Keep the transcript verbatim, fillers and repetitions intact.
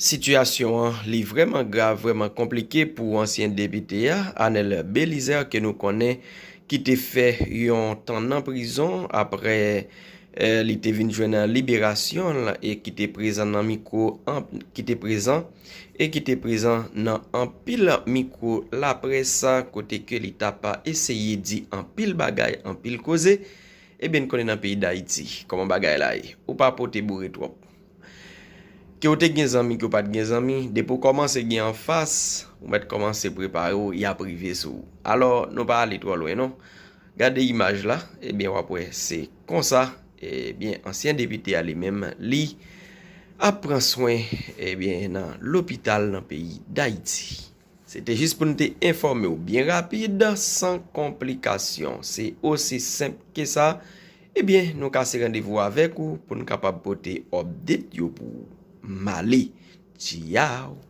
Sitiyasyon an, li vrèman grav, vrèman konplike pou ansyen depite a, Anel Belizaire, ke nou konnen ki te fè yon tan nan prizon apre, eh, li te vin jwenn liberasyon l e ki te prezan nan mikwo an, ki te prezan e ki te prezan nan anpil mikwo laprès, kote ke li t ap eseye di anpil bagay, anpil koze. Ebyen, n konnen nan peyi Dayiti, kòman bagay la ye. Ou pa pote boure twòp. Ke w te gen zanmi, ke w pa t gen zanmi, depi w kòmanse gen anfas, ou mèt kòmanse prepare w, y ap rive sou ou. Alò, nou pa ale twò lwen non. Gade imaj la, ebyen, w ap wè se konsa, ebyen, ansyen depite a li menm, li ap pran swen, ebyen, nan lopital nan peyi Dayiti. Se te jis pou n te enfòme w byen rapid, san konplikasyon. Se osi senp ke sa. Ebyen, nou kase randevou avèk ou pou n kapab pote update yo pou ou. M ale. Tchaw.